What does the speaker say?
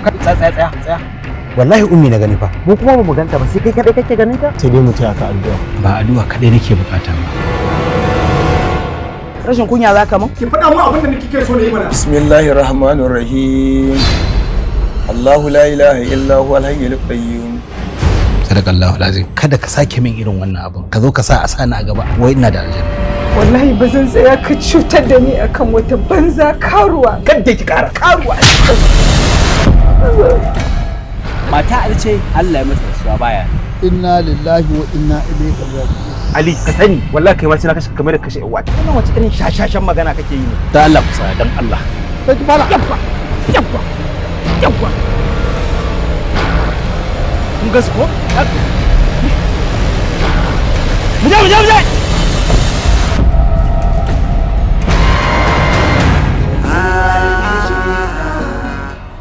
Tsaya, tsaya, tsaya, tsaya. Wallahi Ummi na gani fa. Mu kuma ba mu ganta ba, sai kai kadai kake ganin ta. Sai dai mu taya ka addu'a. Ba addu'a kadai nake bukata ba. Rashin kunya za ka mun? Ki faɗa mu abin da kike so ne yi mana. Bismillahir Rahmanir Rahim. Allahu la ilaha illa huwal hayyul qayyum. Sadakallahu lazim. Kada ka sake min irin wannan abun, ka zo ka sa a sani a gaba wai ina da aljanna. Wallahi ba zan tsaya ka cutar da ni akan wata banza karuwa. Kadda ki kara karuwa. Mata Ali ce Allah ya mata rasuwa, baya. Inna lillahi wa inna ilaihi raji'un. Ali, ka sani wallahi kai ma sai na kashe kamar da kashe yan uwata. Wannan wace irin shashashan magana kake yi ne? Da Allah ku tsaya, dan Allah. Sai ki fara. Yabba, yabba, yabba. Kun ga su ko? Mu je, mu je, mu je.